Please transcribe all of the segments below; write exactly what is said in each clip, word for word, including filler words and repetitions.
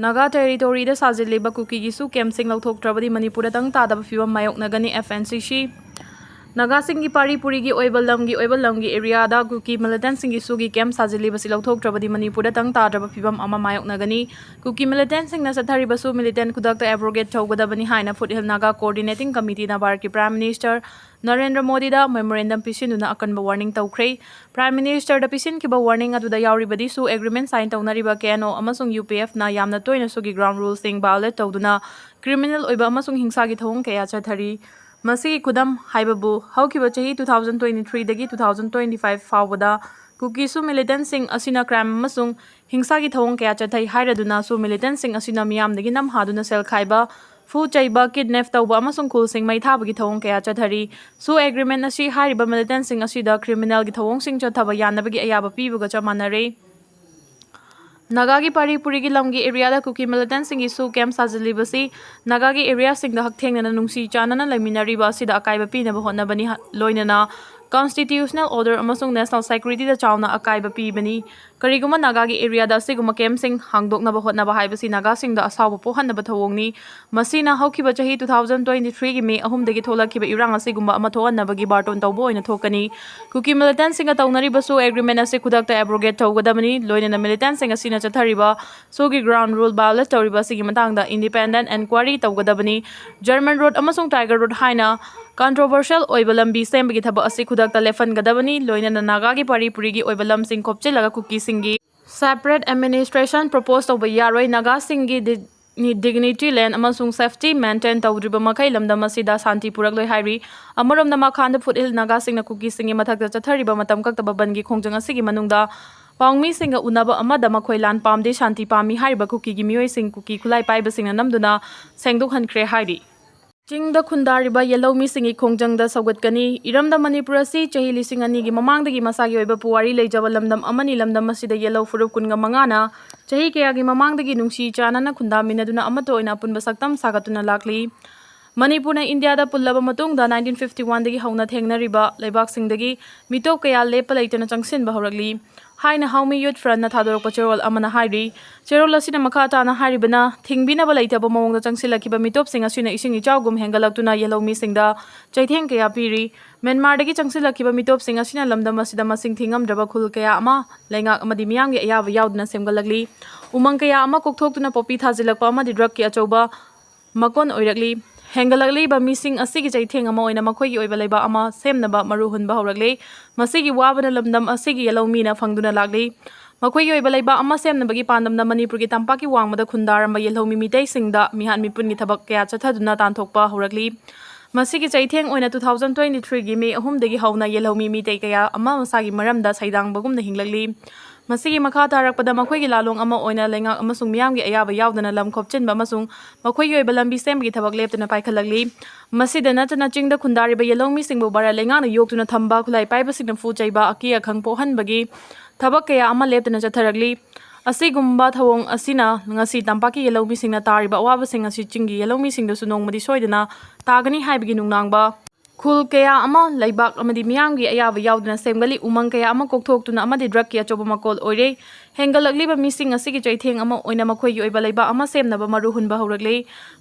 ꯅꯥꯒꯥ ꯇꯦꯔꯤꯇꯣꯔꯤꯗ ꯁꯥꯖꯤꯜꯂꯤꯕ ꯀꯨꯀꯤꯒꯤ ꯁꯨ ꯀꯦꯝꯞꯁꯤꯡ ꯂꯧꯊꯣꯛꯇ꯭ꯔꯕꯗꯤ ꯃꯅꯤꯄꯨꯔꯗ ꯇꯪ ꯇꯥꯗꯕ ꯐꯤꯕꯝ ꯃꯥꯌꯣꯛꯅꯒꯅꯤ, ꯑꯦꯐ ꯑꯦꯟ ꯁꯤ ꯁꯤ꯫ ꯅꯥꯒꯥꯁꯤꯡꯒꯤ ꯄꯥꯔꯤ ꯄꯨꯔꯤꯒꯤ ꯑꯣꯏꯕ ꯂꯝꯒꯤ ꯑꯣꯏꯕ ꯂꯝꯒꯤ ꯑꯦꯔꯤꯌꯥꯗ ꯀꯨꯀꯤ ꯃꯤꯂꯤꯇꯦꯟꯠꯁꯤꯡꯒꯤ ꯁꯨꯒꯤ ꯀꯦꯝꯞ ꯁꯥꯖꯤꯜꯂꯤꯕꯁꯤ ꯂꯧꯊꯣꯛꯇ꯭ꯔꯕꯗꯤ ꯃꯅꯤꯄꯨꯔꯗ ꯇꯪ ꯇꯥꯗ꯭ꯔꯕ ꯐꯤꯕꯝ ꯑꯃ ꯃꯥꯌꯣꯛꯅꯒꯅꯤ꯫ ꯀꯨꯀꯤ ꯃꯤꯂꯤꯇꯦꯟꯠꯁꯤꯡꯅ ꯆꯠꯊꯔꯤꯕ ꯁꯨ ꯃꯤꯂꯤꯇꯦꯟꯠ ꯈꯨꯗꯛꯇ ꯑꯦꯕ꯭ꯔꯣꯒꯦꯠ ꯇꯧꯒꯗꯕꯅꯤ ꯍꯥꯏꯅ ꯐꯨꯠ ꯍꯤꯜ ꯅꯥꯒꯥ ꯀꯣꯑꯣꯔꯗꯤꯅꯦꯇꯤꯡ ꯀꯃꯤꯇꯤꯅ ꯚꯥꯔꯠꯀꯤ ꯄ꯭ꯔꯥꯏꯝ ꯃꯤꯅꯤꯁꯇꯔ ꯅꯔꯦꯟꯗ꯭ꯔ ꯃꯣꯗꯤꯗ ꯃꯦꯃꯣꯔꯦꯟꯗꯝ ꯄꯤꯁꯤꯟꯗꯨꯅ ꯑꯀꯟꯕ ꯋꯥꯔꯅꯤꯡ ꯇꯧꯈ꯭ꯔꯦ꯫ ꯄ꯭ꯔꯥꯏꯝ ꯃꯤꯅꯤꯁꯇꯔꯗ ꯄꯤꯁꯤꯟꯈꯤꯕ ꯋꯥꯔꯅꯤꯡ ꯑꯗꯨꯗ ꯌꯥꯎꯔꯤꯕꯗꯤ ꯁꯨ ꯑꯦꯒ꯭ꯔꯤꯃꯦꯟꯠ ꯁꯥꯏꯟ ꯇꯧꯅꯔꯤꯕ ꯀꯦ ꯑꯦꯟ ꯑꯣ ꯑꯃꯁꯨꯡ ꯌꯨ ꯄꯤ ꯑꯦꯐꯅ ꯌꯥꯝꯅ ꯇꯣꯏꯅ ꯁꯨꯒꯤ ꯒ꯭ꯔꯥꯎꯟ ꯔꯨꯜꯁꯤꯡ ꯚꯥꯏꯑꯣꯂꯦꯠ ꯇꯧꯗꯨꯅ ꯀ꯭ꯔꯤꯃꯤꯅꯦꯜ ꯑꯣꯏꯕ ꯑꯃꯁꯨꯡ ꯍꯤꯡꯁꯥꯒꯤ ꯊꯧꯑꯣꯡ ꯀꯌꯥ ꯆꯠꯊꯔꯤ꯫ ꯃꯁꯤꯒꯤ ꯈꯨꯗꯝ ꯍꯥꯏꯕꯕꯨ ꯍꯧꯈꯤꯕ ꯆꯍꯤ two thousand twenty three ꯗꯒꯤ two thousand twenty five ꯐꯥꯎꯕꯗ ꯀꯨꯀꯤ ꯁꯨ ꯃꯤꯂꯤꯇꯦꯟꯠꯁꯤꯡ ꯑꯁꯤꯅ ꯀ꯭ꯔꯥꯏꯝ ꯑꯃꯁꯨꯡ ꯍꯤꯡꯁꯥꯒꯤ ꯊꯧꯑꯣꯡ ꯀꯌꯥ ꯆꯠꯊꯩ ꯍꯥꯏꯔꯗꯨꯅ ꯁꯨ ꯃꯤꯂꯤꯇꯦꯟꯠꯁꯤꯡ ꯑꯁꯤꯅ ꯃꯤꯌꯥꯝꯗꯒꯤ ꯅꯝꯍꯥꯗꯨꯅ ꯁꯦꯜ ꯈꯥꯏꯕ, ꯐꯨ ꯆꯩꯕ, ꯀꯤꯗꯅꯦꯞ ꯇꯧꯕ ꯑꯃꯁꯨꯡ ꯈꯨꯜꯁꯤꯡ ꯃꯩ ꯊꯥꯕꯒꯤ ꯊꯧꯑꯣꯡ ꯀꯌꯥ ꯆꯠꯊꯔꯤ꯫ ꯁꯨ ꯑꯦꯒ꯭ꯔꯤꯃꯦꯟꯠ ꯑꯁꯤ ꯍꯥꯏꯔꯤꯕ ꯃꯤꯂꯤꯇꯦꯟꯠꯁꯤꯡ ꯑꯁꯤꯗ ꯀ꯭ꯔꯤꯃꯤꯅꯦꯜꯒꯤ ꯊꯧꯑꯣꯡꯁꯤꯡ ꯆꯠꯊꯕ ꯌꯥꯅꯕꯒꯤ ꯑꯌꯥꯕ ꯄꯤꯕꯒ ꯆꯞ ꯃꯥꯟꯅꯔꯦ꯫ ꯅꯥꯒꯥꯒꯤ ꯄꯥꯔꯤ ꯄꯨꯔꯤꯒꯤ ꯂꯝꯒꯤ ꯑꯦꯔꯤꯌꯥꯗ ꯀꯨꯀꯤ ꯃꯤꯂꯤꯇꯦꯟꯠꯁꯤꯡꯒꯤ ꯁꯨ ꯀꯦꯝꯞ ꯁꯥꯖꯤꯜꯂꯤꯕꯁꯤ ꯅꯥꯒꯥꯒꯤ ꯑꯦꯔꯤꯌꯥꯁꯤꯡꯗ ꯍꯛꯊꯦꯡꯅꯅ ꯅꯨꯡꯁꯤ ꯆꯥꯟꯅꯅ ꯂꯩꯃꯤꯟꯅꯔꯤꯕ ꯑꯁꯤꯗ ꯑꯀꯥꯏꯕ ꯄꯤꯅꯕ ꯍꯣꯠꯅꯕꯅꯤ, ꯍ-, ꯂꯣꯏꯅꯅ ꯀꯟꯁꯇꯤꯇ꯭ꯌꯨꯁꯅꯦꯜ ꯑꯣꯔꯗꯔ ꯑꯃꯁꯨꯡ ꯅꯦꯁꯅꯦꯜ ꯁꯦꯀ꯭ꯌꯨꯔꯤꯇꯤꯗ ꯆꯥꯎꯅ ꯑꯀꯥꯏꯕ ꯄꯤꯕꯅꯤ꯫ ꯀꯔꯤꯒꯨꯝꯕ ꯅꯥꯒꯥꯒꯤ ꯑꯦꯔꯤꯌꯥꯗ ꯑꯁꯤꯒꯨꯝꯕ ꯀꯦꯝꯞꯁꯤꯡ ꯍꯥꯡꯗꯣꯛꯅꯕ ꯍꯣꯠꯅꯕ ꯍꯥꯏꯕꯁꯤ ꯅꯥꯒꯥꯁꯤꯡꯗ ꯑꯁꯥꯎꯕ ꯄꯣꯛꯍꯟꯅꯕ ꯊꯧꯑꯣꯡꯅꯤ꯫ ꯃꯁꯤꯅ ꯍꯧꯈꯤꯕ ꯆꯍꯤ two thousand twenty three ꯒꯤ ꯃꯦ ꯑꯍꯨꯝꯗꯒꯤ ꯊꯣꯛꯂꯛꯈꯤꯕ ꯏꯔꯥꯡ ꯑꯁꯤꯒꯨꯝꯕ ꯑꯃ ꯊꯣꯛꯍꯟꯅꯕꯒꯤ ꯕꯥꯔꯇꯣꯟ ꯇꯧꯕ ꯑꯣꯏꯅ ꯊꯣꯛꯀꯅꯤ꯫ ꯀꯨꯀꯤ ꯃꯤꯂꯤꯇꯦꯟꯠꯁꯤꯡꯒ ꯇꯧꯅꯔꯤꯕ ꯁꯨ ꯑꯦꯒ꯭ꯔꯤꯃꯦꯟꯠ ꯑꯁꯤ ꯈꯨꯗꯛꯇ ꯑꯦꯕ꯭ꯔꯣꯒꯦꯠ ꯇꯧꯒꯗꯕꯅꯤ, ꯂꯣꯏꯅꯅ ꯃꯤꯂꯤꯇꯦꯟꯠꯁꯤꯡ ꯑꯁꯤꯅ ꯆꯠꯊꯔꯤꯕ ꯁꯨꯒꯤ ꯒ꯭ꯔꯥꯎꯟ ꯔꯨꯜ ꯚꯥꯏꯑꯣꯂꯦꯠ ꯇꯧꯔꯤꯕ ꯑꯁꯤꯒꯤ ꯃꯇꯥꯡꯗ ꯏꯟꯗꯤꯄꯦꯟꯗꯦꯟꯠ ꯏꯟꯀ꯭ꯋꯥꯏꯔꯤ ꯇꯧꯒꯗꯕꯅꯤ꯫ ꯖꯔꯃꯟ ꯔꯣꯗ ꯑꯃꯁꯨꯡ ꯇꯥꯏꯒꯔ ꯔꯣꯗ ꯍꯥꯏꯅ ꯀꯟꯇ꯭ꯔꯣꯚꯔꯁꯤꯌꯦꯜ ꯑꯣꯏꯕ ꯂꯝꯕꯤ ꯁꯦꯝꯕꯒꯤ ꯊꯕꯛ ꯑꯁꯤ ꯈꯨꯗꯛꯇ ꯂꯦꯞꯍꯟꯒꯗꯕꯅꯤ, ꯂꯣꯏꯅꯅ ꯅꯥꯒꯥꯒꯤ ꯄꯥꯔꯤ ꯄꯨꯔꯤꯒꯤ ꯑꯣꯏꯕ ꯂꯝꯁꯤꯡ ꯈꯣꯞꯆꯤꯜꯂꯒ ꯀꯨꯀꯤꯁꯤꯡꯒꯤ ꯁꯦꯄꯔꯦꯠ ꯑꯦꯗꯃꯤꯅꯤꯁꯇ꯭ꯔꯦꯁꯟ ꯄ꯭ꯔꯣꯄꯣꯖ ꯇꯧꯕ ꯌꯥꯔꯣꯏ꯫ ꯅꯥꯒꯥꯁꯤꯡꯒꯤ ꯗꯤ-, ꯗꯤꯒꯅꯤꯇꯤ ꯂꯦꯟ ꯑꯃꯁꯨꯡ ꯁꯦꯐꯇꯤ ꯃꯦꯟꯇꯦꯟ ꯇꯧꯗ꯭ꯔꯤꯕ ꯃꯈꯩ ꯂꯝꯗꯝ ꯑꯁꯤꯗ ꯁꯥꯟꯇꯤ ꯄꯨꯔꯛꯂꯣꯏ ꯍꯥꯏꯔꯤ꯫ ꯑꯃꯔꯣꯝꯗ ꯃꯈꯥꯗ ꯐꯨꯠ ꯍꯤꯜ ꯅꯥꯒꯥꯁꯤꯡꯅ ꯀꯨꯀꯤꯁꯤꯡꯒꯤ ꯃꯊꯛꯇ ꯆꯠꯊꯔꯤꯕ ꯃꯇꯝ ꯀꯛꯇꯕ ꯕꯟꯒꯤ ꯈꯣꯡꯖꯪ ꯑꯁꯤꯒꯤ ꯃꯅꯨꯡꯗ ꯄꯥꯎꯃꯤꯁꯤꯡꯒ ꯎꯅꯕ ꯑꯃꯗ ꯃꯈꯣꯏ ꯂꯥꯟ ꯄꯥꯝꯗꯦ, ꯁꯥꯟꯇꯤ ꯄꯥꯝꯃꯤ ꯍꯥꯏꯔꯤꯕ ꯀꯨꯀꯤꯒꯤ ꯃꯤꯑꯣꯏꯁꯤꯡ ꯀꯨꯀꯤ ꯈꯨꯠꯂꯥꯏ ꯄꯥꯏꯕꯁꯤꯡꯅ ꯅꯝꯗꯨꯅ ꯁꯦꯡꯗꯣꯛꯍꯟꯈ꯭ꯔꯦ ꯍꯥꯏꯔꯤ꯫ ꯆꯤꯡꯗ ꯈꯨꯟꯗꯥꯔꯤꯕ ꯌꯦꯜꯍꯧ ꯃꯤꯁꯤꯡꯒꯤ ꯈꯣꯡꯖꯪꯗ ꯁꯧꯒꯠꯀꯅꯤ꯫ ꯏꯔꯝꯗꯝ ꯃꯅꯤꯄꯨꯔ ꯑꯁꯤ ꯆꯍꯤ ꯂꯤꯁꯤꯡ ꯑꯅꯤꯒꯤ ꯃꯃꯥꯡꯗꯒꯤ ꯃꯁꯥꯒꯤ ꯑꯣꯏꯕ ꯄꯨꯋꯥꯔꯤ ꯂꯩꯖꯕ ꯂꯝꯗꯝ ꯑꯃꯅꯤ꯫ ꯂꯝꯗꯝ ꯑꯁꯤꯗ ꯌꯦꯜꯍꯧ ꯐꯨꯔꯨꯞ ꯀꯨꯟꯒ ꯃꯉꯥꯅ ꯆꯍꯤ ꯀꯌꯥꯒꯤ ꯃꯃꯥꯡꯗꯒꯤ ꯅꯨꯡꯁꯤ ꯆꯥꯟꯅꯅ ꯈꯨꯟꯗꯥꯃꯤꯟꯅꯗꯨꯅ ꯑꯃꯠꯇ ꯑꯣꯏꯅ ꯑꯄꯨꯟꯕ ꯁꯛꯇꯝ ꯁꯥꯒꯠꯇꯨꯅ ꯂꯥꯛꯂꯤ꯫ ꯃꯅꯤꯄꯨꯔꯅ ꯏꯟꯗꯤꯌꯥꯗ ꯄꯨꯜꯂꯕ ꯃꯇꯨꯡꯗ nineteen fifty one ꯗꯒꯤ ꯍꯧꯅ ꯊꯦꯡꯅꯔꯤꯕ ꯂꯩꯕꯥꯛꯁꯤꯡꯗꯒꯤ ꯃꯤꯇꯣꯞ ꯀꯌꯥ ꯂꯦꯞꯄ ꯂꯩꯇꯅ ꯆꯪꯁꯤꯟꯕ ꯍꯧꯔꯛꯂꯤ꯫ ꯍꯥꯏꯅ ꯍꯥꯎꯃꯤ ꯌꯨꯠ ꯐ꯭ꯔꯟꯠꯅ ꯊꯥꯗꯣꯔꯛꯄ ꯆꯦꯔꯣꯜ ꯑꯃꯅ ꯍꯥꯏꯔꯤ꯫ ꯆꯦꯔꯣꯜ ꯑꯁꯤꯅ ꯃꯈꯥ ꯇꯥꯅ ꯍꯥꯏꯔꯤꯕꯅ, ꯊꯤꯡꯕꯤꯅꯕ ꯂꯩꯇꯕ ꯃꯑꯣꯡꯗ ꯆꯪꯁꯤꯜꯂꯛꯈꯤꯕ ꯃꯤꯇꯣꯞꯁꯤꯡ ꯑꯁꯤꯅ ꯏꯁꯤꯡ ꯏꯆꯥꯎꯒꯨꯝ ꯍꯦꯟꯒꯠꯂꯛꯇꯨꯅ ꯌꯦꯜꯍꯧꯃꯤꯁꯤꯡꯗ ꯆꯩꯊꯦꯡ ꯀꯌꯥ ꯄꯤꯔꯤ꯫ ꯃ꯭ꯌꯥꯟꯃꯥꯔꯗꯒꯤ ꯆꯪꯁꯤꯜꯂꯛꯈꯤꯕ ꯃꯤꯇꯣꯞꯁꯤꯡ ꯑꯁꯤꯅ ꯂꯝꯗꯝ ꯑꯁꯤꯗ ꯃꯁꯤꯡ ꯊꯤꯉꯝꯗ꯭ꯔꯕ ꯈꯨꯜ ꯀꯌꯥ ꯑꯃ ꯂꯩꯉꯥꯛ ꯑꯃꯗꯤ ꯃꯤꯌꯥꯝꯒꯤ ꯑꯌꯥꯕ ꯌꯥꯎꯗꯅ ꯁꯦꯝꯒꯠꯂꯛꯂꯤ꯫ ꯎꯃꯪ ꯀꯌꯥ ꯑꯃ ꯀꯣꯛꯊꯣꯛꯇꯨꯅ ꯄꯣꯄꯤ ꯊꯥꯖꯤꯜꯂꯛꯄ ꯑꯃꯗꯤ ꯗ꯭ꯔꯒꯀꯤ ꯑꯆꯧꯕ ꯃꯀꯣꯟ ꯑꯣꯏꯔꯛꯂꯤ꯫ ꯍꯦꯟꯒꯠꯂꯛꯂꯤꯕ ꯃꯤꯁꯤꯡ ꯑꯁꯤꯒꯤ ꯆꯩꯊꯦꯡ ꯑꯃ ꯑꯣꯏꯅ ꯃꯈꯣꯏꯒꯤ ꯑꯣꯏꯕ ꯂꯩꯕꯥꯛ ꯑꯃ ꯁꯦꯝꯅꯕ ꯃꯔꯨ ꯍꯨꯟꯕ ꯍꯧꯔꯛꯂꯤ꯫ ꯃꯁꯤꯒꯤ ꯋꯥꯕꯅ ꯂꯝꯗꯝ ꯑꯁꯤꯒꯤ ꯌꯦꯜꯍꯧꯃꯤꯅ ꯐꯪꯗꯨꯅ ꯂꯥꯛꯂꯤ꯫ ꯃꯈꯣꯏꯒꯤ ꯑꯣꯏꯕ ꯂꯩꯕꯥꯛ ꯑꯃ ꯁꯦꯝꯅꯕꯒꯤ ꯄꯥꯟꯗꯝꯗ ꯃꯅꯤꯄꯨꯔꯒꯤ ꯇꯝꯄꯥꯛꯀꯤ ꯋꯥꯡꯃꯗ ꯈꯨꯟꯗꯥꯔꯝꯕ ꯌꯦꯜꯍꯧꯃꯤ ꯃꯤꯇꯩꯁꯤꯡꯗ ꯃꯤꯍꯥꯠ ꯃꯤꯄꯨꯟꯒꯤ ꯊꯕꯛ ꯀꯌꯥ ꯆꯠꯊꯗꯨꯅ ꯇꯥꯟꯊꯣꯛꯄ ꯍꯧꯔꯛꯂꯤ꯫ ꯃꯁꯤꯒꯤ ꯆꯩꯊꯦꯡ ꯑꯣꯏꯅ two thousand twenty threeꯒꯤ ꯃꯦ ꯑꯍꯨꯝꯗꯒꯤ ꯍꯧꯅ ꯌꯦꯜꯍꯧꯃꯤ ꯃꯤꯇꯩ ꯀꯌꯥ ꯑꯃ ꯃꯁꯥꯒꯤ ꯃꯔꯝꯗ ꯁꯩꯗꯥꯡꯕꯒꯨꯝꯅ ꯍꯤꯡꯂꯛꯂꯤ꯫ ꯃꯁꯤꯒꯤ ꯃꯈꯥ ꯇꯥꯔꯛꯄꯗ ꯃꯈꯣꯏꯒꯤ ꯂꯥꯂꯣꯡ ꯑꯃ ꯑꯣꯏꯅ ꯂꯩꯉꯥꯛ ꯑꯃꯁꯨꯡ ꯃꯤꯌꯥꯝꯒꯤ ꯑꯌꯥꯕ ꯌꯥꯎꯗꯅ ꯂꯝ ꯈꯣꯞꯆꯤꯟꯕ ꯑꯃꯁꯨꯡ ꯃꯈꯣꯏꯒꯤ ꯑꯣꯏꯕ ꯂꯝꯕꯤ ꯁꯦꯝꯕꯒꯤ ꯊꯕꯛ ꯂꯦꯞꯇꯅ ꯄꯥꯏꯈꯠꯂꯛꯂꯤ꯫ ꯃꯁꯤꯗ ꯅꯠꯇꯅ ꯆꯤꯡꯗ ꯈꯨꯟꯗꯥꯔꯤꯕ ꯌꯦꯜꯍꯧꯃꯤꯁꯤꯡꯕꯨ ꯚꯥꯔꯠ ꯂꯩꯉꯥꯛꯅ ꯌꯣꯛꯇꯨꯅ ꯊꯝꯕ, ꯈꯨꯠꯂꯥꯏ ꯄꯥꯏꯕꯁꯤꯡꯅ ꯐꯨ ꯆꯩꯕ, ꯑꯀꯤ ꯑꯈꯪ ꯄꯣꯛꯍꯟꯕꯒꯤ ꯊꯕꯛ ꯀꯌꯥ ꯑꯃ ꯂꯦꯞꯇꯅ ꯆꯠꯊꯔꯛꯂꯤ꯫ ꯑꯁꯤꯒꯨꯝꯕ ꯊꯧꯑꯣꯡ ꯑꯁꯤꯅ ꯉꯁꯤ ꯇꯝꯄꯥꯛꯀꯤ ꯌꯦꯜꯍꯧꯃꯤꯁꯤꯡꯅ ꯇꯥꯔꯤꯕ ꯑꯋꯥꯕꯁꯤꯡ ꯑꯁꯤ ꯆꯤꯡꯒꯤ ꯌꯦꯜꯍꯧꯃꯤꯁꯤꯡꯗꯁꯨ ꯅꯣꯡꯃꯗꯤ ꯁꯣꯏꯗꯅ ꯇꯥꯒꯅꯤ ꯍꯥꯏꯕꯒꯤ ꯅꯨꯡꯅꯥꯡꯕ ꯈꯨꯜ ꯀꯌꯥ ꯑꯃ ꯂꯩꯕꯥꯛ ꯑꯃꯗꯤ ꯃꯤꯌꯥꯝꯒꯤ ꯑꯌꯥꯕ ꯌꯥꯎꯗꯅ ꯁꯦꯝꯒꯠꯂꯤ꯫ ꯎꯃꯪ ꯀꯌꯥ ꯑꯃ ꯀꯣꯛꯊꯣꯛꯇꯨꯅ ꯑꯃꯗꯤ ꯗ꯭ꯔꯒꯀꯤ ꯑꯆꯧꯕ ꯃꯀꯣꯜ ꯑꯣꯏꯔꯦ꯫ ꯍꯦꯟꯒꯠꯂꯛꯂꯤꯕ ꯃꯤꯁꯤꯡ ꯑꯁꯤꯒꯤ ꯆꯩꯊꯦꯡ ꯑꯃ ꯑꯣꯏꯅ ꯃꯈꯣꯏꯒꯤ ꯑꯣꯏꯕ ꯂꯩꯕꯥꯛ ꯑꯃ ꯁꯦꯝꯅꯕ ꯃꯔꯨ ꯍꯨꯟꯕ ꯍꯧꯔꯛꯂꯤ꯫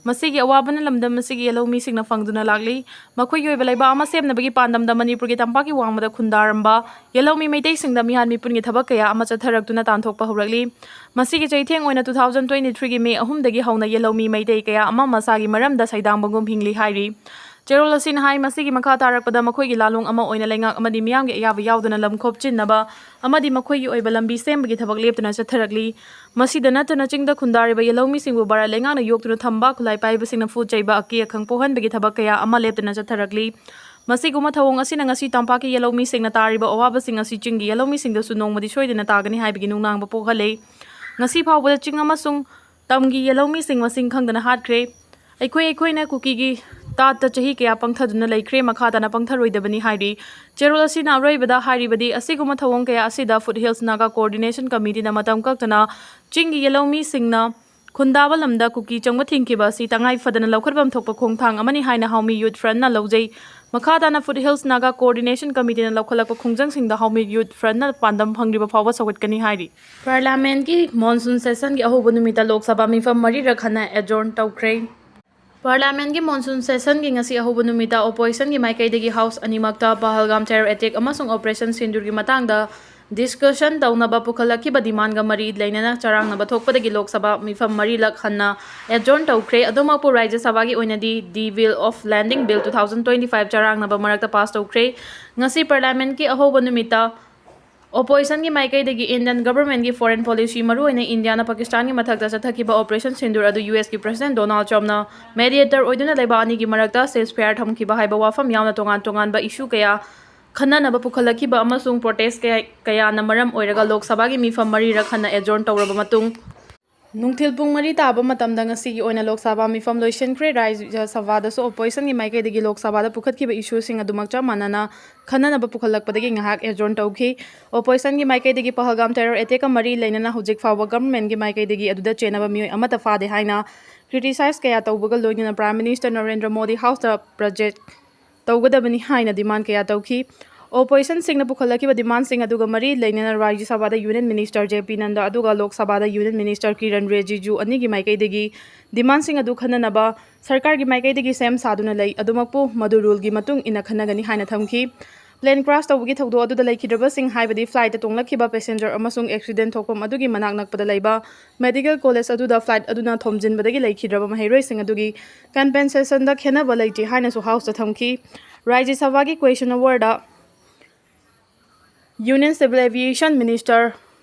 ꯃꯁꯤꯒꯤ ꯑꯋꯥꯕꯅ ꯂꯝꯗꯝ ꯑꯁꯤꯒꯤ ꯌꯦꯜꯍꯧꯃꯤꯁꯤꯡꯅ ꯐꯪꯗꯨꯅ ꯂꯥꯛꯂꯤ꯫ ꯃꯈꯣꯏꯒꯤ ꯑꯣꯏꯕ ꯂꯩꯕꯥꯛ ꯑꯃ ꯁꯦꯝꯅꯕꯒꯤ ꯄꯥꯟꯗꯝꯗ ꯃꯅꯤꯄꯨꯔꯒꯤ ꯇꯝꯄꯥꯛꯀꯤ ꯋꯥꯡꯃꯗ ꯈꯨꯟꯗꯥꯔꯝꯕ ꯌꯦꯜꯍꯧꯃꯤ ꯃꯩꯇꯩꯁꯤꯡꯗ ꯃꯤꯍꯥꯠ ꯃꯤꯄꯨꯟꯒꯤ ꯊꯕꯛ ꯀꯌꯥ ꯑꯃ ꯆꯠꯊꯔꯛꯇꯨꯅ ꯇꯥꯟꯊꯣꯛꯄ ꯍꯧꯔꯛꯂꯤ꯫ ꯃꯁꯤꯒꯤ ꯆꯩꯊꯦꯡ ꯑꯣꯏꯅ two thousand twenty threeꯒꯤ ꯃꯦ ꯑꯍꯨꯝꯗꯒꯤ ꯍꯧꯅ ꯌꯦꯜꯍꯧꯃꯤ ꯃꯩꯇꯩ ꯀꯌꯥ ꯑꯃ ꯃꯁꯥꯒꯤ ꯃꯔꯝꯗ ꯁꯩꯗꯥꯡꯕꯒꯨꯝ ꯍꯤꯡꯂꯤ ꯍꯥꯏꯔꯤ꯫ ꯆꯦꯔꯣꯜ ꯑꯁꯤꯅ ꯍꯥꯏ, ꯃꯁꯤꯒꯤ ꯃꯈꯥ ꯇꯥꯔꯛꯄꯗ ꯃꯈꯣꯏꯒꯤ ꯂꯥꯂꯣꯡ ꯑꯃ ꯑꯣꯏꯅ ꯂꯩꯉꯥꯛ ꯑꯃꯗꯤ ꯃꯤꯌꯥꯝꯒꯤ ꯑꯌꯥꯕ ꯌꯥꯎꯗꯅ ꯂꯝ ꯈꯣꯞꯆꯤꯟꯅꯕ ꯑꯃꯗꯤ ꯃꯈꯣꯏꯒꯤ ꯑꯣꯏꯕ ꯂꯝꯕꯤ ꯁꯦꯝꯕꯒꯤ ꯊꯕꯛ ꯂꯦꯞꯇꯅ ꯆꯠꯊꯔꯛꯂꯤ꯫ ꯃꯁꯤꯗ ꯅꯠꯇꯅ ꯆꯤꯡꯗ ꯈꯨꯟꯗꯥꯔꯤꯕ ꯌꯦꯜꯍꯧꯃꯤꯁꯤꯡꯕꯨ ꯚꯥꯔꯠ ꯂꯩꯉꯥꯛꯅ ꯌꯣꯛꯇꯨꯅ ꯊꯝꯕ, ꯈꯨꯠꯂꯥꯏ ꯄꯥꯏꯕꯁꯤꯡꯅ ꯐꯨ ꯆꯩꯕ, ꯑꯀꯤ ꯑꯈꯪ ꯄꯣꯛꯍꯟꯕꯒꯤ ꯊꯕꯛ ꯀꯌꯥ ꯑꯃ ꯂꯦꯞꯇꯅ ꯆꯠꯊꯔꯛꯂꯤ꯫ ꯃꯁꯤꯒꯨꯝꯕ ꯊꯧꯑꯣꯡ ꯑꯁꯤꯅ ꯉꯁꯤ ꯇꯝꯄꯥꯛꯀꯤ ꯌꯦꯜꯍꯧꯃꯤꯁꯤꯡꯅ ꯇꯥꯔꯤꯕ ꯑꯋꯥꯕꯁꯤꯡ ꯑꯁꯤ ꯆꯤꯡꯒꯤ ꯌꯦꯜꯍꯧꯃꯤꯁꯤꯡꯗꯁꯨ ꯅꯣꯡꯃꯗꯤ ꯁꯣꯏꯗꯅ ꯇꯥꯒꯅꯤ ꯍꯥꯏꯕꯒꯤ ꯅꯨꯡꯅꯥꯡꯕ ꯄꯣꯛꯍꯜꯂꯦ꯫ ꯉꯁꯤ ꯐꯥꯎꯕꯗ ꯆꯤꯡ ꯑꯃꯁꯨꯡ ꯇꯝꯒꯤ ꯌꯦꯜꯍꯧꯃꯤꯁꯤꯡ ꯃꯁꯤꯡ ꯈꯪꯗꯅ ꯍꯥꯠꯈ꯭ꯔꯦ꯫ ꯑꯩꯈꯣꯏ ꯑꯩꯈꯣꯏꯅ ꯀꯨꯀꯤꯒꯤ ꯇꯥꯠꯇ ꯆꯍꯤ ꯀꯌꯥ ꯄꯪꯊꯗꯨꯅ ꯂꯩꯈ꯭ꯔꯦ, ꯃꯈꯥ ꯇꯥꯅ ꯄꯪꯊꯔꯣꯏꯗꯕꯅꯤ ꯍꯥꯏꯔꯤ꯫ ꯆꯦꯔꯣꯜ ꯑꯁꯤꯅ ꯑꯔꯣꯏꯕꯗ ꯍꯥꯏꯔꯤꯕꯗꯤ, ꯑꯁꯤꯒꯨꯝꯕ ꯊꯧꯑꯣꯡ ꯀꯌꯥ ꯑꯁꯤꯗ Foothills Naga Coordination Committeeꯅ ꯃꯇꯝ ꯀꯛꯇꯅ ꯆꯤꯡꯒꯤ ꯌꯦꯜꯍꯧꯃꯤꯁꯤꯡꯅ ꯈꯨꯟꯗꯥꯕ ꯂꯝꯗ ꯀꯨꯀꯤ ꯆꯪꯕ ꯊꯤꯡꯈꯤꯕ ꯑꯁꯤ ꯇꯉꯥꯏ ꯐꯗꯅ ꯂꯧꯈꯠꯐꯝ ꯊꯣꯛꯄ ꯈꯣꯡꯊꯥꯡ ꯑꯃꯅꯤ ꯍꯥꯏꯅ ꯍꯥꯎꯃꯤ ꯌꯨꯠ ꯐ꯭ꯔꯟꯠꯅ ꯂꯧꯖꯩ꯫ ꯃꯈꯥ ꯇꯥꯅ Foothills Naga Coordination Committeeꯅ ꯂꯧꯈꯠꯂꯛꯄ ꯈꯣꯡꯖꯪꯁꯤꯡꯗ Hawmik Youth Frontꯅ ꯄꯥꯟꯗꯝ ꯐꯪꯂꯤꯕ ꯐꯥꯎꯕ ꯁꯧꯒꯠꯀꯅꯤ ꯍꯥꯏꯔꯤ꯫ Parliamentꯀꯤ monsoon sessionꯒꯤ ꯑꯍꯧꯕ ꯅꯨꯃꯤꯠꯇ ꯂꯣꯛ ꯁꯚꯥ ꯃꯤꯐꯝ ꯃꯔꯤꯔꯛ ꯍꯟꯅ adjourn ꯇꯧꯈ꯭ꯔꯦ꯫ Parliamentꯀꯤ monsoon sessionꯒꯤ ꯉꯁꯤ ꯑꯍꯧꯕ ꯅꯨꯃꯤꯠꯇ oppositionꯒꯤ ꯃꯥꯏꯀꯩꯗꯒꯤ House ꯑꯅꯤꯃꯛꯇ ꯄꯍꯜꯒꯥꯝ terror attack ꯑꯃꯁꯨꯡ Operation Sindoorꯒꯤ ꯃꯇꯥꯡꯗ discussion ꯇꯧꯅꯕ ꯄꯨꯈꯠꯂꯛꯈꯤꯕ demandꯒ ꯃꯔꯤ ꯂꯩꯅꯅ ꯆꯔꯥꯡꯅꯕ ꯊꯣꯛꯄꯗꯒꯤ ꯂꯣꯛ ꯁꯚꯥ ꯃꯤꯐꯝ ꯃꯔꯤꯂꯛ ꯍꯟꯅ adjourn ꯇꯧꯈ꯭ꯔꯦ꯫ ꯑꯗꯨꯃꯛꯄꯨ ꯔꯥꯖ꯭ꯌ ꯁꯚꯥꯒꯤ ꯑꯣꯏꯅꯗꯤ The Bill of Landing Bill two thousand twenty-five ꯆꯔꯥꯡꯅꯕ ꯃꯔꯛꯇ pass ꯇꯧꯈ꯭ꯔꯦ꯫ ꯉꯁꯤ Parliamentꯀꯤ ꯑꯍꯧꯕ ꯅꯨꯃꯤꯠꯇ oppositionꯒꯤ ꯃꯥꯏꯀꯩꯗꯒꯤ Indian governmentꯀꯤ foreign policy, ꯃꯔꯨꯑꯣꯏꯅ ꯏꯟꯗꯤꯌꯥꯅ ꯄꯥꯀꯤꯁꯇꯥꯟꯒꯤ ꯃꯊꯛꯇ ꯆꯠꯊꯈꯤꯕ Operation Sindoor ꯑꯗꯨ USꯀꯤ President Donald Trumpꯅ mediator ꯑꯣꯏꯗꯨꯅ ꯂꯩꯕꯥꯛ ꯑꯅꯤꯒꯤ ꯃꯔꯛꯇ ceasefire ꯊꯝꯈꯤꯕ ꯍꯥꯏꯕ ꯋꯥꯐꯝ ꯌꯥꯎꯅ ꯇꯣꯉꯥꯟ ꯇꯣꯉꯥꯟꯕ issue ꯀꯌꯥ ꯈꯟꯅꯅꯕ ꯄꯨꯈꯠꯂꯛꯈꯤꯕ ꯑꯃꯁꯨꯡ protest ꯀꯌꯥ, ꯀꯌꯥꯅ ꯃꯔꯝ ꯑꯣꯏꯔꯒ ꯂꯣꯛ ꯁꯚꯥꯒꯤ ꯃꯤꯐꯝ ꯃꯔꯤꯔꯛ ꯍꯟꯅ adjourn ꯇꯧꯔꯕ ꯃꯇꯨꯡ, ꯅꯨꯡꯊꯤꯜ ꯄꯨꯡ ꯃꯔꯤ ꯇꯥꯕ ꯃꯇꯝꯗ ꯉꯁꯤꯒꯤ ꯑꯣꯏꯅ ꯂꯣꯛ ꯁꯚꯥ ꯃꯤꯐꯝ ꯂꯣꯏꯁꯤꯟꯈ꯭ꯔꯦ꯫ ꯔꯥꯖ꯭ꯌ ꯁꯚꯥꯗꯁꯨ oppositionꯒꯤ ꯃꯥꯏꯀꯩꯗꯒꯤ ꯂꯣꯛ ꯁꯚꯥꯗ ꯄꯨꯈꯠꯈꯤꯕ issueꯁꯤꯡ ꯑꯗꯨꯃꯛ ꯆꯞ ꯃꯥꯟꯅꯅ ꯈꯟꯅꯅꯕ ꯄꯨꯈꯠꯂꯛꯄꯗꯒꯤ ꯉꯥꯏꯍꯥꯛ adjourn ꯇꯧꯈꯤ꯫ Oppositionꯒꯤ ꯃꯥꯏꯀꯩꯗꯒꯤ ꯄꯍꯜꯒꯥꯝ terror attackꯀ ꯃꯔꯤ ꯂꯩꯅꯅ ꯍꯧꯖꯤꯛ ꯐꯥꯎꯕ governmentꯀꯤ ꯃꯥꯏꯀꯩꯗꯒꯤ ꯑꯗꯨꯗ ꯆꯦꯟꯅꯕ ꯃꯤꯑꯣꯏ ꯑꯃꯠꯇ ꯐꯥꯗꯦ ꯍꯥꯏꯅ criticize ꯀꯌꯥ ꯇꯧꯕꯒ ꯂꯣꯏꯅꯅ Prime Minister Narendra Modi Houseꯇ project ꯇꯧꯒꯗꯕꯅꯤ ꯍꯥꯏꯅ demand ꯀꯌꯥ ꯇꯧꯈꯤ꯫ Oppositionꯁꯤꯡꯅ ꯄꯨꯈꯠꯂꯛꯈꯤꯕ demandꯁꯤꯡ ꯑꯗꯨꯒ ꯃꯔꯤ ꯂꯩꯅꯅ ꯔꯥꯖ꯭ꯌ ꯁꯚꯥꯗ Union Minister J P Nanda ꯑꯗꯨꯒ ꯂꯣꯛ ꯁꯚꯥꯗ Union Minister Kiren Rijiju ꯑꯅꯤꯒꯤ ꯃꯥꯏꯀꯩꯗꯒꯤ demandꯁꯤꯡ ꯑꯗꯨ ꯈꯟꯅꯅꯕ ꯁꯔꯀꯥꯔꯒꯤ ꯃꯥꯏꯀꯩꯗꯒꯤ ꯁꯦꯝ ꯁꯥꯗꯨꯅ ꯂꯩ꯫ ꯑꯗꯨꯃꯛꯄꯨ ꯃꯗꯨ ruleꯒꯤ ꯃꯇꯨꯡ ꯏꯟꯅ ꯈꯟꯅꯒꯅꯤ ꯍꯥꯏꯅ ꯊꯝꯈꯤ꯫ Plane crash ꯇꯧꯕꯒꯤ ꯊꯧꯗꯣꯛ ꯑꯗꯨꯗ ꯂꯩꯈꯤꯗ꯭ꯔꯕꯁꯤꯡ, ꯍꯥꯏꯕꯗꯤ flightꯇ ꯇꯣꯡꯂꯛꯈꯤꯕ passenger ꯑꯃꯁꯨꯡ accident ꯊꯣꯛꯐꯝ ꯑꯗꯨꯒꯤ ꯃꯅꯥꯛ ꯅꯛꯄꯗ ꯂꯩꯕ medical college ꯑꯗꯨꯗ flight ꯑꯗꯨꯅ ꯊꯣꯝꯖꯤꯟꯕꯗꯒꯤ ꯂꯩꯈꯤꯗ꯭ꯔꯕ ꯃꯍꯩꯔꯣꯏꯁꯤꯡ ꯑꯗꯨꯒꯤ compensationꯗ ꯈꯦꯟꯅꯕ ꯂꯩꯇꯦ ꯍꯥꯏꯅꯁꯨ Houseꯇ ꯊꯝꯈꯤ꯫ ꯔꯥꯖ꯭ꯌ ꯁꯚꯥꯒꯤ question hourꯗ Union Civil Aviation Minister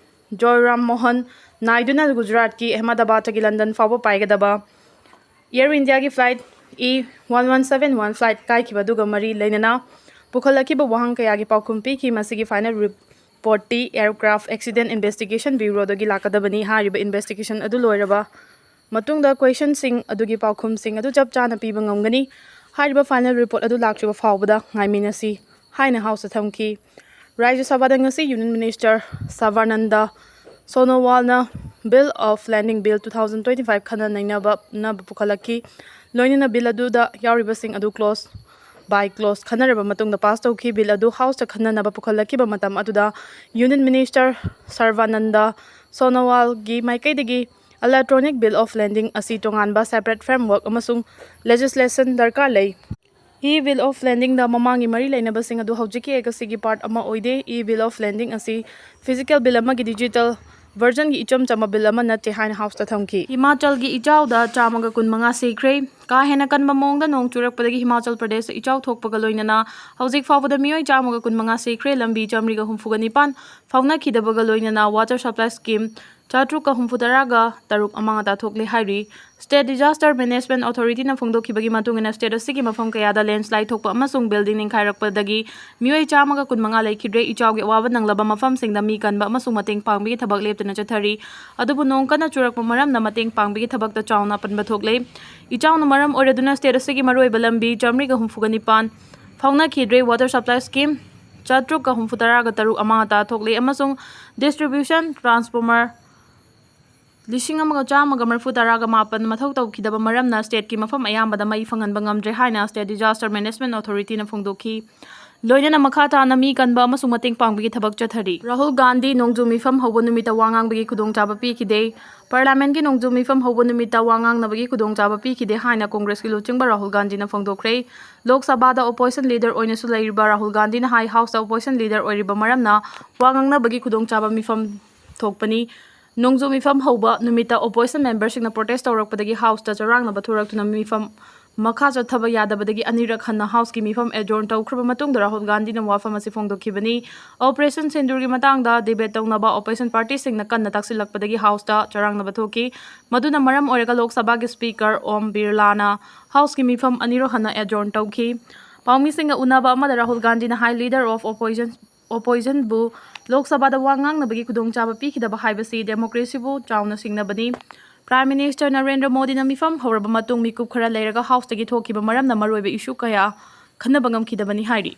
ꯖꯣꯏꯔꯥꯝ Mohan ꯅꯥꯏꯗꯨꯅ ꯒꯨꯖꯔꯥꯠꯀꯤ ꯑꯍꯃꯗꯥꯕꯥꯗꯇꯒꯤ ꯂꯟꯗꯟ ꯐꯥꯎꯕ ꯄꯥꯏꯒꯗꯕ Air Indiaꯒꯤ flight E one one seven one flight ꯀꯥꯏꯈꯤꯕ ꯑꯗꯨꯒ ꯃꯔꯤ ꯂꯩꯅꯅ ꯄꯨꯈꯠꯂꯛꯈꯤꯕ ꯋꯥꯍꯪ ꯀꯌꯥꯒꯤ ꯄꯥꯎꯈꯨꯝ ꯄꯤꯈꯤ꯫ ꯃꯁꯤꯒꯤ final reportꯇꯤ Aircraft Accident Investigation Bureauꯗꯒꯤ ꯂꯥꯛꯀꯗꯕꯅꯤ꯫ ꯍꯥꯏꯔꯤꯕ investigation ꯑꯗꯨ ꯂꯣꯏꯔꯕ ꯃꯇꯨꯡꯗ questionꯁꯤꯡ ꯑꯗꯨꯒꯤ ꯄꯥꯎꯈꯨꯝꯁꯤꯡ ꯑꯗꯨ ꯆꯞ ꯆꯥꯅ ꯄꯤꯕ ꯉꯝꯒꯅꯤ꯫ ꯍꯥꯏꯔꯤꯕ final report ꯑꯗꯨ ꯂꯥꯛꯇ꯭ꯔꯤꯕ ꯐꯥꯎꯕꯗ ꯉꯥꯏꯃꯤꯟꯅꯁꯤ ꯍꯥꯏꯅ Houseꯇ ꯊꯝꯈꯤ꯫ ꯔꯥꯖ꯭ꯌ ꯁꯚꯥꯗ ꯉꯁꯤ Union Minister ꯁꯔꯕꯥꯅꯟꯗ ꯁꯣꯅꯣꯋꯥꯜꯅ Bill of Landing Bill two thousand twenty-five ꯈꯟꯅ ꯅꯩꯅꯕ ꯅꯕ ꯄꯨꯈꯠꯂꯛꯈꯤ꯫ ꯂꯣꯏꯅꯅ bill ꯑꯗꯨꯗ ꯌꯥꯎꯔꯤꯕꯁꯤꯡ ꯑꯗꯨ clause by clause ꯈꯟꯅꯔꯕ ꯃꯇꯨꯡꯗ ꯄꯥꯁ ꯇꯧꯈꯤ꯫ ꯕꯤꯜ ꯑꯗꯨ ꯍꯥꯎꯁꯇ ꯈꯟꯅꯅꯕ ꯄꯨꯈꯠꯂꯛꯈꯤꯕ ꯃꯇꯝ ꯑꯗꯨꯗ ꯌꯨꯅꯤꯌꯟ ꯃꯤꯅꯤꯁꯇꯔ ꯁꯔꯕꯥꯅꯟꯗ ꯁꯣꯅꯣꯋꯥꯜꯒꯤ ꯃꯥꯏꯀꯩꯗꯒꯤ Electronic Bill of Lading ꯑꯁꯤ ꯇꯣꯉꯥꯟꯕ separate framework ꯑꯃꯁꯨꯡ legislation ꯗꯔꯀꯥꯔ ꯂꯩ꯫ E Bill of Ladingꯗ ꯃꯃꯥꯡꯒꯤ ꯃꯔꯤ ꯂꯩꯅꯕꯁꯤꯡ ꯑꯗꯨ ꯍꯧꯖꯤꯛꯀꯤ Act ꯑꯁꯤꯒꯤ part ꯑꯃ ꯑꯣꯏꯗꯦ꯫ E Bill of Lading ꯑꯁꯤ physical bill ꯑꯃꯒꯤ digital versionꯒꯤ ꯏꯆꯝ ꯆꯝꯕ bill ꯑꯃ ꯅꯠꯇꯦ ꯍꯥꯏꯅ ꯍꯥꯎꯁꯇ ꯊꯝꯈꯤ꯫ ꯍꯤꯃꯥꯆꯜꯒꯤ ꯏꯆꯥꯎꯗ ꯆꯥꯝꯃꯒ ꯀꯨꯟꯃꯉꯥ ꯁꯤꯈ꯭ꯔꯦ꯫ ꯀꯥ ꯍꯦꯟꯅ ꯀꯟꯕ ꯃꯑꯣꯡꯗ ꯅꯣꯡ ꯆꯨꯔꯛꯄꯗꯒꯤ ꯍꯤꯃꯥꯆꯜ ꯄ꯭ꯔꯗꯦꯁꯇ ꯏꯆꯥꯎ ꯊꯣꯛꯄꯒ ꯂꯣꯏꯅꯅ ꯍꯧꯖꯤꯛ ꯐꯥꯎꯕꯗ ꯃꯤꯑꯣꯏ ꯆꯥꯝꯃꯒ ꯀꯨꯟꯃꯉꯥ ꯁꯤꯈ꯭ꯔꯦ꯫ ꯂꯝꯕꯤ ꯆꯥꯃꯔꯤꯒ ꯍꯨꯝꯐꯨꯒ ꯅꯤꯄꯥꯟ ꯐꯥꯎꯅꯈꯤꯗꯕꯒ ꯂꯣꯏꯅꯅ water supply scheme ꯆꯥꯇ꯭ꯔꯨꯛꯀ ꯍꯨꯝꯐꯨ ꯇꯔꯥꯒ ꯇꯔꯨꯛ ꯑꯃꯥꯡ ꯑꯇꯥ ꯊꯣꯛꯂꯦ ꯍꯥꯏꯔꯤ꯫ State Disaster Management Authorityꯅ ꯐꯣꯡꯗꯣꯛꯈꯤꯕꯒꯤ ꯃꯇꯨꯡ ꯏꯟꯅ, state ꯑꯁꯤꯒꯤ ꯃꯐꯝ ꯀꯌꯥꯗ landslide ꯊꯣꯛꯄ ꯑꯃꯁꯨꯡ building ꯅꯤꯡꯈꯥꯏꯔꯛꯄꯗꯒꯤ ꯃꯤꯑꯣꯏ ꯆꯥꯝꯃꯒ ꯀꯨꯟꯃꯉꯥ ꯂꯩꯈꯤꯗ꯭ꯔꯦ꯫ ꯏꯆꯥꯎꯒꯤ ꯑꯋꯥꯕ ꯅꯪꯂꯕ ꯃꯐꯝꯁꯤꯡꯗ ꯃꯤ ꯀꯟꯕ ꯑꯃꯁꯨꯡ ꯃꯇꯦꯡ ꯄꯥꯡꯕꯒꯤ ꯊꯕꯛ ꯂꯦꯞꯇꯅ ꯆꯠꯊꯔꯤ꯫ ꯑꯗꯨꯕꯨ ꯅꯣꯡ ꯀꯟꯅ ꯆꯨꯔꯛꯄ ꯃꯔꯝꯅ ꯃꯇꯦꯡ ꯄꯥꯡꯕꯒꯤ ꯊꯕꯛꯇ ꯆꯥꯎꯅ ꯑꯄꯟꯕ ꯊꯣꯛꯂꯦ꯫ ꯏꯆꯥꯎꯅ ꯃꯔꯝ ꯑꯣꯏꯔꯗꯨꯅ state ꯑꯁꯤꯒꯤ ꯃꯔꯨꯑꯣꯏꯕ ꯂꯝꯕꯤ ꯆꯥꯃꯔꯤꯒ ꯍꯨꯝꯐꯨꯒ ꯅꯤꯄꯥꯟ ꯐꯥꯎꯅꯈꯤꯗ꯭ꯔꯦ꯫ Water supply scheme ꯆꯥꯇ꯭ꯔꯨꯛꯀ ꯍꯨꯝꯐꯨ ꯇꯔꯥꯒ ꯇꯔꯨꯛ ꯑꯃꯥꯡ ꯑꯇꯥ ꯊꯣꯛꯂꯦ ꯑꯃꯁꯨꯡ distribution transformer ꯂꯤꯁꯤꯡ ꯑꯃꯒ ꯆꯥꯝꯃꯒ ꯃꯔꯤꯐꯨ ꯇꯔꯥꯒ ꯃꯥꯄꯟ ꯃꯊꯧ ꯇꯧꯈꯤꯗꯕ ꯃꯔꯝꯅ stateꯀꯤ ꯃꯐꯝ ꯑꯌꯥꯝꯕꯗ ꯃꯩ ꯐꯪꯍꯟꯕ ꯉꯝꯗ꯭ꯔꯦ ꯍꯥꯏꯅ State Disaster Management Authorityꯅ ꯐꯣꯡꯗꯣꯛꯈꯤ꯫ ꯂꯣꯏꯅꯅ ꯃꯈꯥ ꯇꯥꯅ ꯃꯤ ꯀꯟꯕ ꯑꯃꯁꯨꯡ ꯃꯇꯦꯡ ꯄꯥꯡꯕꯒꯤ ꯊꯕꯛ ꯆꯠꯊꯔꯤ꯫ ꯔꯥꯍꯨꯜ ꯒꯥꯟꯙꯤ ꯅꯣꯡꯖꯨ ꯃꯤꯐꯝ ꯍꯧꯕ ꯅꯨꯃꯤꯠꯇ ꯋꯥ ꯉꯥꯡꯕꯒꯤ ꯈꯨꯗꯣꯡꯆꯥꯕ ꯄꯤꯈꯤꯗꯦ꯫ Parliamentꯀꯤ ꯅꯣꯡꯖꯨ ꯃꯤꯐꯝ ꯍꯧꯕ ꯅꯨꯃꯤꯠꯇ ꯋꯥ ꯉꯥꯡꯅꯕꯒꯤ ꯈꯨꯗꯣꯡꯆꯥꯕ ꯄꯤꯈꯤꯗꯦ ꯍꯥꯏꯅ Congressꯀꯤ ꯂꯨꯆꯤꯡꯕ ꯔꯥꯍꯨꯜ ꯒꯥꯟꯙꯤꯅ ꯐꯣꯡꯗꯣꯛꯈ꯭ꯔꯦ꯫ ꯂꯣꯛ ꯁꯚꯥꯗ opposition leader ꯑꯣꯏꯅꯁꯨ ꯂꯩꯔꯤꯕ ꯔꯥꯍꯨꯜ ꯒꯥꯟꯙꯤꯅ ꯍꯥꯏ, Houseꯇ opposition leader ꯑꯣꯏꯔꯤꯕ ꯃꯔꯝꯅ ꯋꯥ ꯉꯥꯡꯅꯕꯒꯤ ꯈꯨꯗꯣꯡꯆꯥꯕ ꯃꯤꯐꯝ ꯊꯣꯛꯄꯅꯤ꯫ ꯅꯣꯡꯖꯨ ꯃꯤꯐꯝ ꯍꯧꯕ ꯅꯨꯃꯤꯠꯇ opposition memberꯁꯤꯡꯅ protest ꯇꯧꯔꯛꯄꯗꯒꯤ Houseꯇ ꯆꯔꯥꯡꯅꯕ ꯊꯣꯔꯛꯇꯨꯅ ꯃꯤꯐꯝ ꯃꯈꯥ ꯆꯠꯊꯕ ꯌꯥꯗꯕꯗꯒꯤ ꯑꯅꯤꯔꯛ ꯍꯟꯅ Houseꯀꯤ ꯃꯤꯐꯝ adjourn ꯇꯧꯈ꯭ꯔꯕ ꯃꯇꯨꯡꯗ ꯔꯥꯍꯨꯜ ꯒꯥꯟꯙꯤꯅ ꯋꯥꯐꯝ ꯑꯁꯤ ꯐꯣꯡꯗꯣꯛꯈꯤꯕꯅꯤ꯫ Operation Sindoorꯒꯤ ꯃꯇꯥꯡꯗ debate ꯇꯧꯅꯕ opposition partyꯁꯤꯡꯅ ꯀꯟꯅ ꯇꯥꯛꯁꯤꯜꯂꯛꯄꯗꯒꯤ Houseꯇ ꯆꯔꯥꯡꯅꯕ ꯊꯣꯛꯈꯤ꯫ ꯃꯗꯨꯅ ꯃꯔꯝ ꯑꯣꯏꯔꯒ ꯂꯣꯛ ꯁꯚꯥꯒꯤ Speaker ꯑꯣꯝ ꯕꯤꯔꯂꯥꯅ Houseꯀꯤ ꯃꯤꯐꯝ ꯑꯅꯤꯔꯛ ꯍꯟꯅ adjourn ꯇꯧꯈꯤ꯫ ꯄꯥꯎꯃꯤꯁꯤꯡꯒ ꯎꯅꯕ ꯑꯃꯗ ꯔꯥꯍꯨꯜ ꯒꯥꯟꯙꯤꯅ ꯍꯥꯏ, Leader of opposition oppositionꯕꯨ ꯂꯣꯛ ꯁꯚꯥꯗ ꯋꯥ ꯉꯥꯡꯅꯕꯒꯤ ꯈꯨꯗꯣꯡꯆꯥꯕ ꯄꯤꯈꯤꯗꯕ ꯍꯥꯏꯕꯁꯤ democracyꯕꯨ ꯆꯥꯎꯅ ꯁꯤꯡꯅꯕꯅꯤ꯫ Prime Minister ꯅꯔꯦꯟꯗ꯭ꯔ ꯃꯣꯗꯤꯅ ꯃꯤꯐꯝ ꯍꯧꯔꯕ ꯃꯇꯨꯡ ꯃꯤꯀꯨꯞ ꯈꯔ ꯂꯩꯔꯒ Houseꯇꯒꯤ ꯊꯣꯛꯈꯤꯕ ꯃꯔꯝꯅ ꯃꯔꯨꯑꯣꯏꯕ issue ꯀꯌꯥ ꯈꯟꯅꯕ ꯉꯝꯈꯤꯗꯕꯅꯤ ꯍꯥꯏꯔꯤ꯫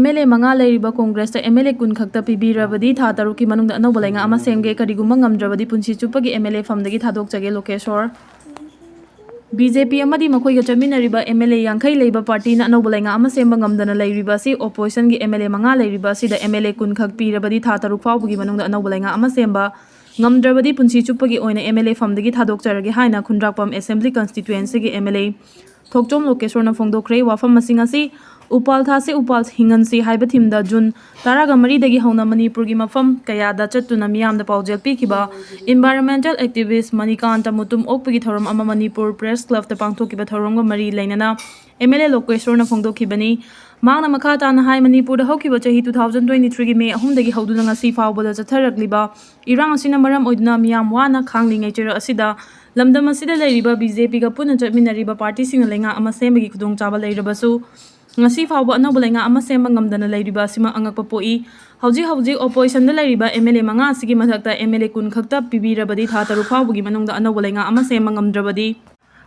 MLA ꯃꯉꯥ ꯂꯩꯔꯤꯕ Congressꯇ MLA ꯀꯨꯟ ꯈꯛꯇ ꯄꯤꯕꯤꯔꯕꯗꯤ ꯊꯥ ꯇꯔꯨꯛꯀꯤ ꯃꯅꯨꯡꯗ ꯑꯅꯧꯕ ꯂꯩꯉꯥꯛ ꯑꯃ ꯁꯦꯝꯒꯦ, ꯀꯔꯤꯒꯨꯝꯕ ꯉꯝꯗ꯭ꯔꯕꯗꯤ ꯄꯨꯟꯁꯤ ꯆꯨꯞꯄꯒꯤ MLA ꯐꯝꯗꯒꯤ ꯊꯥꯗꯣꯛꯆꯒꯦ, ꯂꯣꯀꯦꯁꯣꯔ꯫ ꯕꯤ ꯖꯦ ꯄꯤ ꯑꯃꯗꯤ ꯃꯈꯣꯏꯒ ꯆꯠꯃꯤꯟꯅꯔꯤꯕ ꯑꯦꯝ ꯑꯦꯜ ꯑꯦ ꯌꯥꯡꯈꯩ ꯂꯩꯕ ꯄꯥꯔꯇꯤꯅ ꯑꯅꯧꯕ ꯂꯩꯉꯥꯛ ꯑꯃ ꯁꯦꯝꯕ ꯉꯝꯗꯅ ꯂꯩꯔꯤꯕ ꯑꯁꯤ ꯑꯣꯄꯣꯖꯤꯁꯟꯒꯤ ꯑꯦꯝ ꯑꯦꯜ ꯑꯦ ꯃꯉꯥ ꯂꯩꯔꯤꯕ ꯑꯁꯤꯗ ꯑꯦꯝ ꯑꯦꯜ ꯑꯦ ꯀꯨꯟ ꯈꯛ ꯄꯤꯔꯕꯗꯤ ꯊꯥ ꯇꯔꯨꯛ ꯐꯥꯎꯕꯒꯤ ꯃꯅꯨꯡꯗ ꯑꯅꯧꯕ ꯂꯩꯉꯥꯛ ꯑꯃ ꯁꯦꯝꯕ ꯉꯝꯗ꯭ꯔꯕꯗꯤ ꯄꯨꯟꯁꯤ ꯆꯨꯞꯄꯒꯤ ꯑꯣꯏꯅ ꯑꯦꯝ ꯑꯦꯜ ꯑꯦ ꯐꯝꯗꯒꯤ ꯊꯥꯗꯣꯛꯆꯔꯒꯦ ꯍꯥꯏꯅ ꯈꯨꯟꯗ꯭ꯔꯥꯛꯄꯝ ꯑꯦꯁꯦꯝꯕ꯭ꯂꯤ ꯀꯟꯁꯇꯤꯇ꯭ꯋꯦꯟꯁꯤꯒꯤ ꯑꯦꯝ ꯑꯦꯜ ꯑꯦ ꯊꯣꯛꯆꯣꯝ ꯂꯣꯀꯦꯁꯣꯔꯅ ꯐꯣꯡꯗꯣꯛꯈ꯭ꯔꯦ꯫ ꯋꯥꯐꯝ ꯑꯁꯤꯡ ꯑꯁꯤ ꯎꯄꯥꯜ ꯊꯥꯁꯤ ꯎꯄꯥꯜ ꯍꯤꯡꯍꯟꯁꯤ ꯍꯥꯏꯕ ꯊꯤꯝꯗ ꯖꯨꯟ ꯇꯔꯥꯒ ꯃꯔꯤꯗꯒꯤ ꯍꯧꯅ ꯃꯅꯤꯄꯨꯔꯒꯤ ꯃꯐꯝ ꯀꯌꯥꯗ ꯆꯠꯇꯨꯅ ꯃꯤꯌꯥꯝꯗ ꯄꯥꯎꯖꯦꯜ ꯄꯤꯈꯤꯕ ꯏꯟꯚꯥꯏꯔꯣꯟꯃꯦꯟꯇꯦꯜ ꯑꯦꯛꯇꯤꯚꯤꯁ ꯃꯅꯤꯀꯥꯟꯇ ꯃꯨꯇꯨꯝ ꯑꯣꯛꯄꯒꯤ ꯊꯧꯔꯝ ꯑꯃ ꯃꯅꯤꯄꯨꯔ ꯄ꯭ꯔꯦꯁ ꯀ꯭ꯂꯕꯇ ꯄꯥꯡꯊꯣꯛꯈꯤꯕ ꯊꯧꯔꯝꯒ ꯃꯔꯤ ꯂꯩꯅꯅ ꯑꯦꯝ ꯑꯦꯜ ꯑꯦ ꯂꯣꯀꯦꯁꯣꯔꯅ ꯐꯣꯡꯗꯣꯛꯈꯤꯕꯅꯤ꯫ ꯃꯍꯥꯛꯅ ꯃꯈꯥ ꯇꯥꯅ ꯍꯥꯏ, ꯃꯅꯤꯄꯨꯔꯗ ꯍꯧꯈꯤꯕ ꯆꯍꯤ ꯇꯨ ꯊꯥꯎꯖꯟ ꯇ꯭ꯋꯦꯟꯇꯤ ꯊ꯭ꯔꯤꯒꯤ ꯃꯦ ꯑꯍꯨꯝꯗꯒꯤ ꯍꯧꯗꯨꯅ ꯉꯁꯤ ꯐꯥꯎꯕꯗ ꯆꯠꯊꯔꯛꯂꯤꯕ ꯏꯔꯥꯡ ꯑꯁꯤꯅ ꯃꯔꯝ ꯑꯣꯏꯗꯨꯅ ꯃꯤꯌꯥꯝ ꯋꯥꯅ ꯈꯥꯡꯂꯤꯉꯩ ꯆꯩꯔꯛ ꯑꯁꯤꯗ ꯂꯝꯗꯝ ꯑꯁꯤꯗ ꯂꯩꯔꯤꯕ ꯕꯤ ꯖꯦ ꯄꯤꯒ ꯄꯨꯟꯅ ꯆꯠꯃꯤꯟꯅꯔꯤꯕ ꯄꯥꯔꯇꯤꯁꯤꯡꯅ ꯂꯩꯉꯥꯛ ꯑꯃ ꯁꯦꯝꯕꯒꯤ ꯈꯨꯗꯣꯡꯆꯥꯕ ꯂꯩꯔꯕꯁꯨ, ꯉꯁꯤ ꯐꯥꯎꯕ ꯑꯅꯧꯕ ꯂꯩꯉꯥꯛ ꯑꯃ ꯁꯦꯝꯕ ꯉꯝꯗꯅ ꯂꯩꯔꯤꯕ ꯑꯁꯤꯃꯛ ꯑꯉꯛꯄ ꯄꯣꯛꯏ꯫ ꯍꯧꯖꯤꯛ ꯍꯧꯖꯤꯛ ꯑꯣꯄꯣꯖꯤꯁꯟꯗ ꯂꯩꯔꯤꯕ ꯑꯦꯝ ꯑꯦꯜ ꯑꯦ ꯃꯉꯥ ꯑꯁꯤꯒꯤ ꯃꯊꯛꯇ ꯑꯦꯝ ꯑꯦꯜ ꯑꯦ ꯀꯨꯟ ꯈꯛꯇ ꯄꯤꯕꯤꯔꯕꯗꯤ ꯊꯥ ꯇꯔꯨꯛ ꯐꯥꯎꯕꯒꯤ ꯃꯅꯨꯡꯗ ꯑꯅꯧꯕ ꯂꯩꯉꯥꯛ ꯑꯃ ꯁꯦꯝꯕ ꯉꯝꯗ꯭ꯔꯕꯗꯤ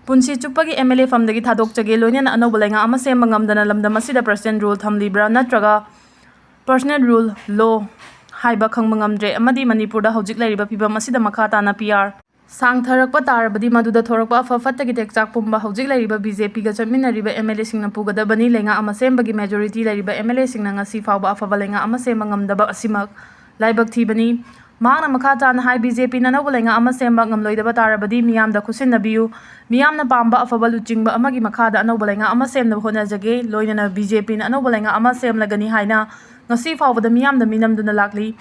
ꯄꯨꯟꯁꯤ ꯆꯨꯞꯄꯒꯤ ꯑꯦꯝ ꯑꯦꯜ ꯑꯦ ꯐꯝꯗꯒꯤ ꯊꯥꯗꯣꯛꯆꯒꯦ, ꯂꯣꯏꯅꯅ ꯑꯅꯧꯕ ꯂꯩꯉꯥꯛ ꯑꯃ ꯁꯦꯝꯕ ꯉꯝꯗꯅ ꯂꯝꯗꯝ ꯑꯁꯤꯗ ꯄ꯭ꯔꯁꯤꯗꯦꯟ ꯔꯨꯜ ꯊꯝꯂꯤꯕ꯭ꯔꯥ ꯅꯠꯇ꯭ꯔꯒ ꯄꯔꯁꯅꯦꯜ ꯔꯨꯜ ꯂꯣ ꯍꯥꯏꯕ ꯈꯪꯕ ꯉꯝꯗ꯭ꯔꯦ ꯑꯃꯗꯤ ꯃꯅꯤꯄꯨꯔꯗ ꯍꯧꯖꯤꯛ ꯂꯩꯔꯤꯕ ꯐꯤꯕꯝ ꯑꯁꯤꯗ ꯃꯈꯥ ꯇꯥꯅ ꯄꯤ ꯑꯥꯔ ꯁꯥꯡꯊꯔꯛꯄ ꯇꯥꯔꯕꯗꯤ ꯃꯗꯨꯗ ꯊꯣꯔꯛꯄ ꯑꯐ ꯐꯠꯇꯒꯤ ꯇꯦꯛꯆꯥꯛ ꯄꯨꯝꯕ ꯍꯧꯖꯤꯛ ꯂꯩꯔꯤꯕ ꯕꯤ ꯖꯦ ꯄꯤꯒ ꯆꯠꯃꯤꯟꯅꯔꯤꯕ ꯑꯦꯝ ꯑꯦꯜ ꯑꯦꯁꯤꯡꯅ ꯄꯨꯒꯗꯕꯅꯤ꯫ ꯂꯩꯉꯥꯛ ꯑꯃ ꯁꯦꯝꯕꯒꯤ ꯃꯦꯖꯣꯔꯤꯇꯤ ꯂꯩꯔꯤꯕ ꯑꯦꯝ ꯑꯦꯜ ꯑꯦꯁꯤꯡꯅ ꯉꯁꯤ ꯐꯥꯎꯕ ꯑꯐꯕ ꯂꯩꯉꯥꯛ ꯑꯃ ꯁꯦꯝꯕ ꯉꯝꯗꯕ ꯑꯁꯤꯃꯛ ꯂꯥꯏꯕꯛ ꯊꯤꯕꯅꯤ꯫ ꯃꯍꯥꯛꯅ ꯃꯈꯥ ꯇꯥꯅ ꯍꯥꯏ, ꯕꯤ ꯖꯦ ꯄꯤꯅ ꯑꯅꯧꯕ ꯂꯩꯉꯥꯛ ꯑꯃ ꯁꯦꯝꯕ ꯉꯝꯂꯣꯏꯗꯕ ꯇꯥꯔꯕꯗꯤ ꯃꯤꯌꯥꯝꯗ ꯈꯨꯠꯁꯤꯟꯅꯕꯤꯌꯨ꯫ ꯃꯤꯌꯥꯝꯅ ꯄꯥꯝꯕ ꯑꯐꯕ ꯂꯨꯆꯤꯡꯕ ꯑꯃꯒꯤ ꯃꯈꯥꯗ ꯑꯅꯧꯕ ꯂꯩꯉꯥꯛ ꯑꯃ ꯁꯦꯝꯅꯕ ꯍꯣꯠꯅꯖꯒꯦ꯫ ꯂꯣꯏꯅꯅ ꯕꯤ ꯖꯦ ꯄꯤꯅ ꯑꯅꯧꯕ ꯂꯩꯉꯥꯛ ꯑꯃ ꯁꯦꯝꯂꯒꯅꯤ ꯍꯥꯏꯅ ꯉꯁꯤ ꯐꯥꯎꯕꯗ ꯃꯤꯌꯥꯝꯗ ꯃꯤꯅꯝꯗꯨꯅ ꯂꯥꯛꯂꯤ꯫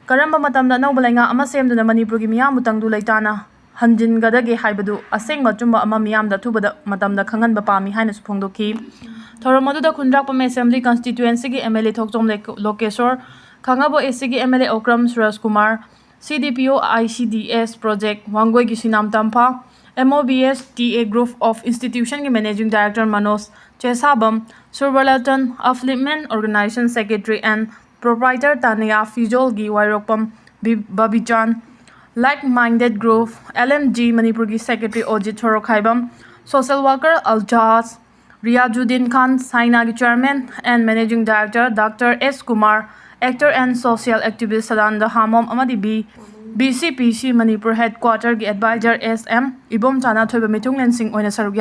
ꯀꯔꯝꯕ ꯃꯇꯝꯗ ꯑꯅꯧꯕ ꯂꯩꯉꯥꯛ ꯑꯃ ꯁꯦꯝꯗꯨꯅ ꯃꯅꯤꯄꯨꯔꯒꯤ ꯃꯤꯌꯥꯝꯕꯨ ꯇꯪꯗꯨ ꯂꯩꯇꯥꯅ ꯍꯟꯖꯤꯟꯒꯗꯒꯦ ꯍꯥꯏꯕꯗꯨ ꯑꯁꯦꯡꯕ ꯑꯆꯨꯝꯕ ꯑꯃ ꯃꯤꯌꯥꯝꯗ ꯑꯊꯨꯕꯗ ꯃꯇꯝꯗ ꯈꯪꯍꯟꯕ ꯄꯥꯝꯃꯤ ꯍꯥꯏꯅꯁꯨ ꯐꯣꯡꯗꯣꯛꯈꯤ꯫ ꯊꯧꯔꯝ ꯑꯗꯨꯗ ꯈꯨꯟꯗ꯭ꯔꯥꯛꯄꯝ ꯑꯦꯁꯦꯝꯕ꯭ꯂꯤ ꯀꯟꯁꯇꯤꯇ꯭ꯋꯦꯟꯁꯤꯒꯤ ꯑꯦꯝ ꯑꯦꯜ ꯑꯦ ꯊꯣꯛꯆꯣꯝ ꯂꯦꯛ-, ꯂꯣꯀꯦꯁꯣꯔ, ꯈꯥꯡꯉꯕꯣꯛ ꯑꯦꯁ ꯁꯤꯒꯤ M L A Okram Suraj Kumar, C D P O I C D S project ꯋꯥꯡꯒꯣꯏꯒꯤ Sinam Tampha, M O B S T A group of ꯏꯟꯁꯇꯤꯇ꯭ꯌꯨꯁꯟꯒꯤ ꯃꯦꯅꯦꯖꯤꯡ ꯗꯥꯏꯔꯦꯛꯇꯔ ꯃꯅꯣꯖ ꯆꯦꯁꯥꯕꯝ, ꯁꯨꯔꯕꯂꯇꯟ upliftment organisation secretary N proprietor Tania ꯐꯤꯖꯣꯜꯒꯤ ꯋꯥꯏꯔꯣꯛꯄꯝ ꯕꯤ-, Babichan, like minded group L M G ꯃꯅꯤꯄꯨꯔꯒꯤ secretary Ojit Sorokhaibam, social worker ꯑꯜꯖꯥꯖ Riyazuddin Khan, ꯁꯥꯏꯅꯥꯒꯤ chairman and managing director doctor S Kumar, actor and social activist Sadananda Hamom ꯑꯃꯗꯤ B B C P C Manipur Headquarter ꯒꯤ Advisor S M ꯏꯕꯣꯝꯆꯥꯅ ꯑꯊꯣꯏꯕ ꯃꯤꯊꯨꯡꯂꯦꯟꯁꯤꯡ ꯑꯣꯏꯅ ꯁꯔꯨꯛ